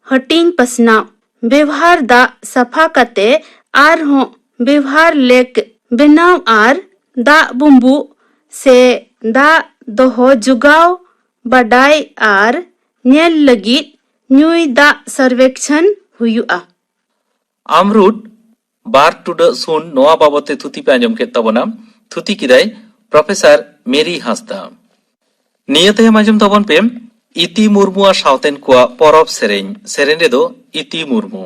ᱦᱟᱹᱴᱤᱧ ᱯᱟᱥᱱᱟᱣ, ᱵᱮᱣᱦᱟᱨ ᱫᱟᱜ ᱥᱟᱯᱷᱟ ᱠᱟᱛᱮ ᱟᱨᱦᱚᱸ ᱵᱮᱣᱦᱟᱨ ᱞᱮᱠ ᱵᱮᱱᱟᱣ ᱟᱨ ᱫᱟᱜ ᱵᱩᱸᱵᱩᱜ ᱥᱮ ᱫᱟᱜ ᱫᱚᱦᱚ ᱡᱚᱜᱟᱣ ᱵᱟᱰᱟᱭ ᱟᱨ ᱧᱮᱞ ᱞᱟᱹᱜᱤᱫ ᱧᱩᱭ ᱫᱟᱜ ᱥᱟᱨᱵᱷᱮᱠᱥᱚᱱ ᱦᱩᱭᱩᱜᱼᱟ᱾ ᱟᱢᱨᱩᱴ ᱵᱟᱨ ᱴᱩᱰᱟᱹᱜ ᱥᱩᱱ ᱱᱚᱣᱟ ᱵᱟᱵᱚᱛ ᱛᱮ ᱛᱷᱩᱛᱤ ᱯᱮ ᱟᱸᱡᱚᱢ ᱠᱮᱫ ᱛᱟᱵᱚᱱᱟ᱾ ᱛᱷᱩᱛᱤ ᱠᱮᱫᱟᱭ ᱯᱨᱚᱯᱷᱮᱥᱚᱨ ᱢᱮᱨᱤ ᱦᱟᱸᱥᱫᱟ᱾ ᱱᱤᱭᱟᱹ ᱛᱟᱭᱚᱢ ᱟᱸᱡᱚᱢ ᱛᱟᱵᱚᱱ ᱯᱮ ᱤᱛᱤ ᱢᱩᱨᱢᱩ ᱟᱨ ᱥᱟᱶᱛᱮᱱ ᱠᱚᱣᱟᱜ ᱯᱚᱨᱚᱵᱽ ᱥᱮᱨᱮᱧ᱾ ᱥᱮᱨᱮᱧ ᱨᱮᱫᱚ ᱤᱛᱤ ᱢᱩᱨᱢᱩ᱾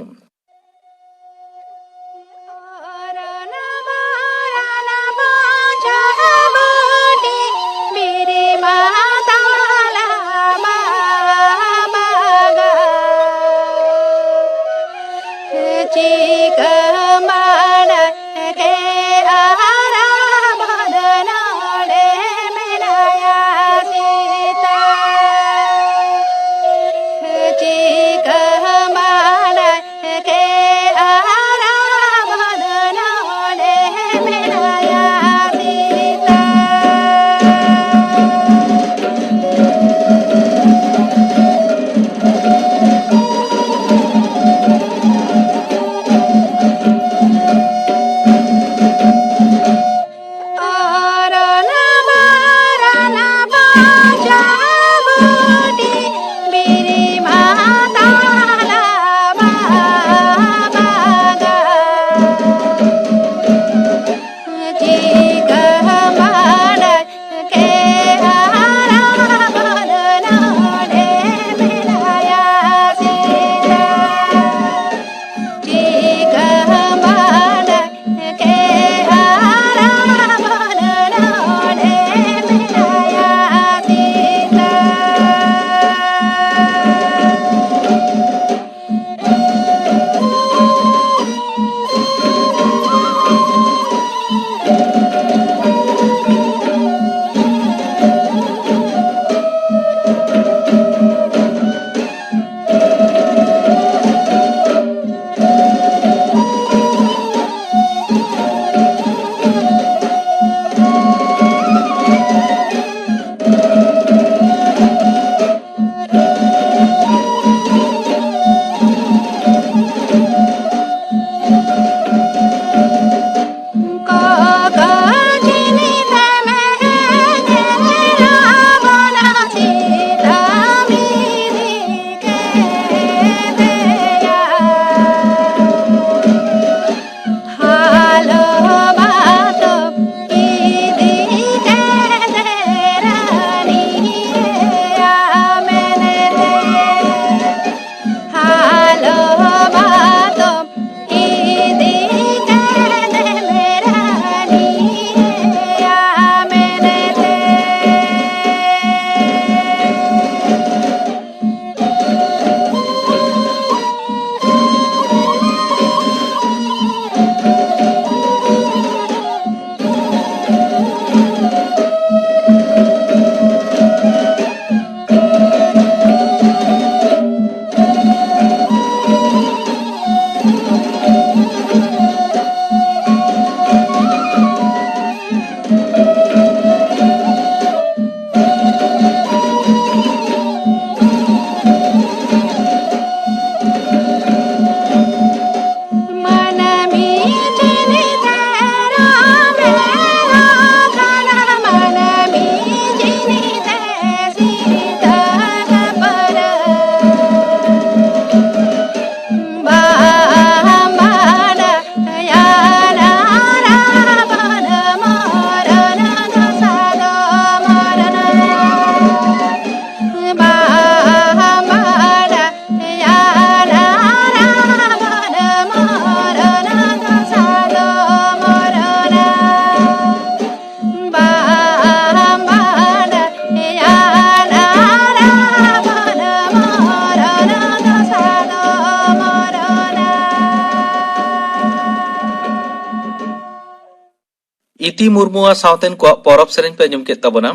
ᱤᱛᱤ ᱢᱩᱨᱢᱩ ᱟᱨ ᱥᱟᱶᱛᱮᱱ ᱠᱚᱣᱟᱜ ᱯᱚᱨᱚᱵᱽ ᱥᱮᱨᱮᱧ ᱯᱮ ᱟᱸᱡᱚᱢ ᱠᱮᱫ ᱛᱟᱵᱚᱱᱟ᱾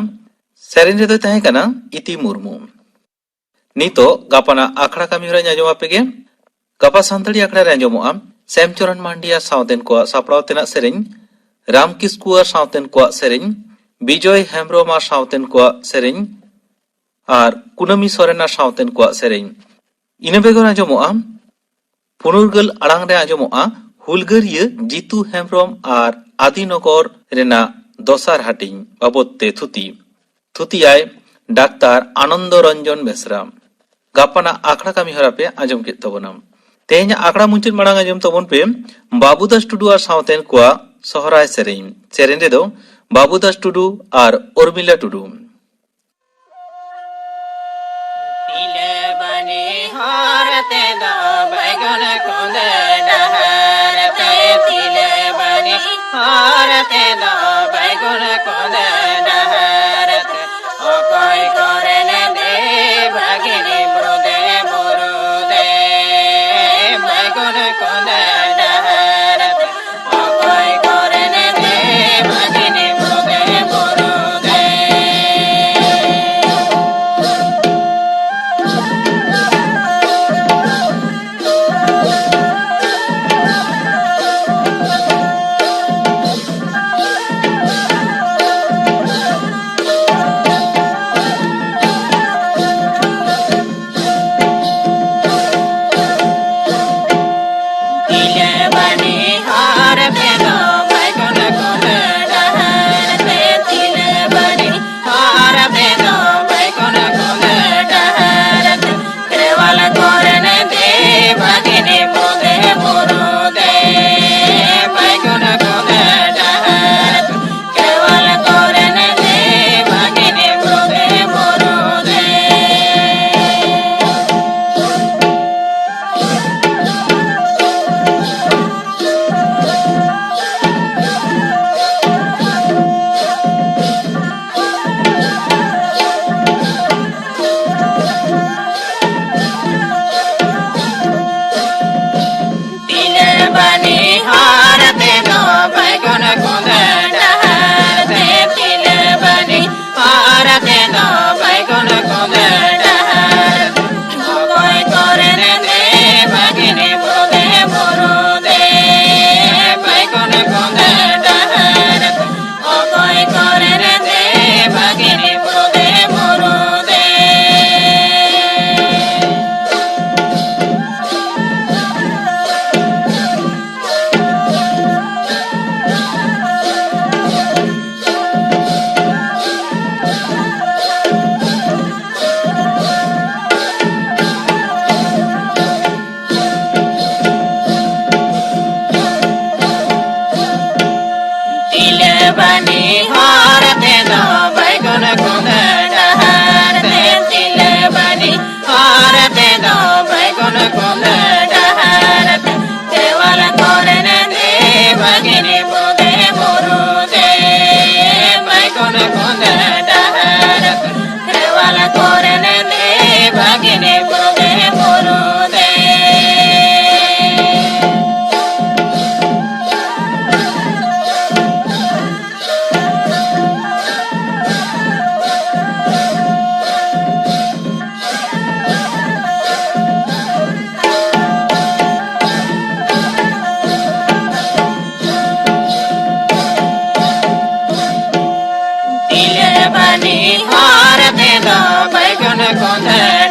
ᱥᱮᱨᱮᱧ ᱨᱮᱫᱚᱭ ᱛᱟᱦᱮᱸ ᱠᱟᱱᱟ ᱤᱛᱤ ᱢᱩᱨᱢᱩ᱾ ᱱᱤᱛᱚᱜ ᱜᱟᱯᱟᱱᱟᱜ ᱟᱠᱷᱲᱟ ᱠᱟᱹᱢᱤ ᱦᱚᱨᱟᱧ ᱟᱸᱡᱚᱢ ᱟᱯᱮ ᱜᱮ᱾ ᱜᱟᱯᱟ ᱥᱟᱱᱛᱟᱲᱤ ᱟᱠᱷᱲᱟ ᱨᱮ ᱟᱸᱡᱚᱢᱚᱜᱼᱟ ᱥᱮᱢᱪᱚᱨᱚᱱ ᱢᱟᱱᱰᱤ ᱟᱨ ᱥᱟᱶᱛᱮᱱ ᱠᱚᱣᱟᱜ ᱥᱟᱯᱲᱟᱣ ᱛᱮᱱᱟᱜ ᱥᱮᱨᱮᱧ, ᱨᱟᱢ ᱠᱤᱥᱠᱩ ᱟᱨ ᱥᱟᱶᱛᱮᱱ ᱠᱚᱣᱟᱜ ᱥᱮᱨᱮᱧ, ᱵᱤᱡᱚᱭ ᱦᱮᱢᱵᱽᱨᱚᱢ ᱟᱨ ᱥᱟᱶᱛᱮᱱ ᱠᱚᱣᱟᱜ ᱥᱮᱨᱮᱧ, ᱟᱨ ᱠᱩᱱᱟᱹᱢᱤ ᱥᱚᱨᱮᱱ ᱟᱨ ᱥᱟᱶᱛᱮᱱ ᱠᱚᱣᱟᱜ ᱥᱮᱨᱮᱧ᱾ ᱤᱱᱟᱹ ᱵᱮᱜᱚᱨ ᱟᱸᱡᱚᱢᱚᱜᱼᱟ ᱯᱩᱱᱩᱨᱜᱟᱹᱞ ᱟᱲᱟᱝ ᱨᱮ ᱟᱸᱡᱚᱢᱚᱜᱼᱟ ᱦᱩᱞᱜᱟᱹᱨᱤᱭᱟᱹ ᱡᱤᱛᱩ ᱦᱮᱢᱵᱽᱨᱚᱢ ᱟᱨ ᱟᱫᱤᱱᱚᱜᱚᱨ ᱨᱮᱱᱟᱜ ᱫᱚᱥᱟᱨ ᱦᱟᱹᱴᱤᱧ ᱵᱟᱵᱚᱫ ᱛᱮ ᱛᱷᱩᱛᱤ᱾ ᱛᱷᱩᱛᱤᱭᱟᱭ ᱰᱟᱠᱛᱟᱨ ᱟᱱᱚᱱᱫᱚ ᱨᱚᱧᱡᱚᱱ ᱵᱮᱥᱨᱟ᱾ ᱜᱟᱯᱟᱱᱟᱜ ᱟᱠᱷᱲᱟ ᱠᱟᱹᱢᱤ ᱦᱚᱨᱟ ᱯᱮ ᱟᱸᱡᱚᱢ ᱠᱮᱫ ᱛᱟᱵᱚᱱᱟ᱾ ᱛᱮᱦᱮᱧᱟᱜ ᱟᱠᱷᱲᱟ ᱢᱩᱪᱟᱹᱫ ᱢᱟᱲᱟᱝ ᱟᱸᱡᱚᱢ ᱛᱟᱵᱚᱱ ᱯᱮ ᱵᱟᱵᱩᱫᱟᱥ ᱴᱩᱰᱩ ᱟᱨ ᱥᱟᱶᱛᱮᱱ ᱠᱚᱣᱟᱜ ᱥᱚᱦᱨᱟᱭ ᱥᱮᱨᱮᱧ᱾ ᱥᱮᱨᱮᱧ ᱨᱮᱫᱚ ᱵᱟᱵᱩᱫᱟᱥ ᱴᱩᱰᱩ ᱟᱨ ᱩᱨᱢᱤᱞᱟ ᱴᱩᱰᱩ᱾ ᱛᱤᱞᱟᱹᱵᱟᱹᱱᱤ ᱦᱚᱨ ᱛᱮᱫᱚ ᱵᱟᱭᱜᱚᱱ ᱠᱚᱸᱫᱮ ᱰᱟᱦᱟᱨ ᱛᱮ, ᱛᱤᱞᱟᱹᱵᱟᱹᱱᱤ ᱦᱚᱨ ᱛᱮᱫᱚ ᱵᱟᱭᱜᱚᱱ ᱠᱚᱸᱫᱮ ᱰᱟᱦᱟᱨ ᱛᱮ, ᱚᱠᱚᱭ ᱠᱚᱨᱮᱱ ᱫᱮ ᱵᱷᱟᱜᱤᱱᱤ ᱵᱩᱨᱩ ᱫᱮ, ᱵᱩᱨᱩ ᱫᱮ, ᱵᱟᱭᱜᱚᱱ ᱠᱚᱸᱫᱮ ᱰᱟᱦᱟᱨ ᱛᱮ᱾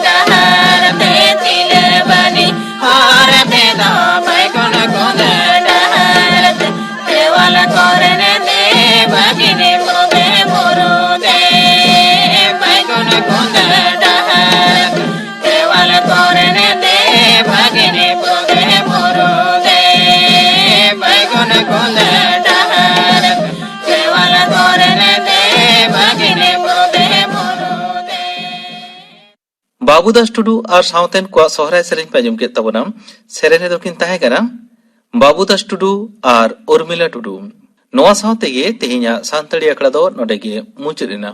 ᱰᱟᱦᱟᱨ ᱛᱮ ᱛᱤᱞᱟᱹᱵᱟᱹᱱᱤ ᱦᱚᱨ ᱛᱮᱫᱚ ᱵᱟᱭᱜᱚᱱ ᱠᱚᱸᱫᱟᱹ ᱰᱟᱦᱟᱨ ᱛᱮ ᱛᱮᱣᱟᱞ ᱠᱚᱨᱮᱱ ᱫᱮ ᱵᱷᱟᱜᱤᱱᱤ ᱵᱩᱫᱮ ᱵᱩᱨᱩ ᱫᱮ ᱵᱟᱭᱜᱚᱱ ᱠᱚᱸᱫᱟᱹ ᱰᱟᱦᱟᱨ ᱛᱮ ᱛᱮᱣᱟᱞ ᱠᱚᱨᱮᱱ ᱫᱮ ᱵᱷᱟᱜᱤᱱᱤ ᱵᱩᱫᱮ ᱵᱩᱨᱩ ᱫᱮ ᱵᱟᱭᱜᱚᱱ ᱠᱚᱸᱫᱟᱹ ᱰᱟᱦᱟᱨ ᱛᱮ ᱛᱮᱣᱟᱞ ᱠᱚᱨᱮᱱ ᱫᱮ ᱵᱷᱟᱜᱤᱱᱤ ᱵᱩᱫᱮ ᱵᱩᱨᱩ ᱫᱮ᱾ ᱵᱟᱹᱵᱩ ᱫᱟᱥ ᱴᱩᱰᱩ ᱟᱨ ᱥᱟᱶᱛᱮᱱ ᱠᱚᱣᱟᱜ ᱥᱚᱦᱨᱟᱭ ᱥᱮᱨᱮᱧ ᱯᱮ ᱟᱸᱡᱚᱢ ᱠᱮᱫ ᱛᱟᱵᱚᱱᱟ᱾ ᱥᱮᱨᱮᱧ ᱨᱮᱫᱚ ᱠᱤᱱ ᱛᱟᱦᱮᱸ ᱠᱟᱱᱟ ᱵᱟᱹᱵᱩ ᱫᱟᱥ ᱴᱩᱰᱩ ᱟᱨ ᱩᱨᱢᱤᱞᱟ ᱴᱩᱰᱩ᱾ ᱱᱚᱣᱟ ᱥᱟᱶ ᱛᱮᱜᱮ ᱛᱮᱦᱮᱧᱟᱜ ᱥᱟᱱᱛᱟᱲᱤ ᱟᱠᱷᱲᱟ ᱫᱚ ᱱᱚᱰᱮ ᱜᱮ ᱢᱩᱪᱟᱹᱫ ᱮᱱᱟ᱾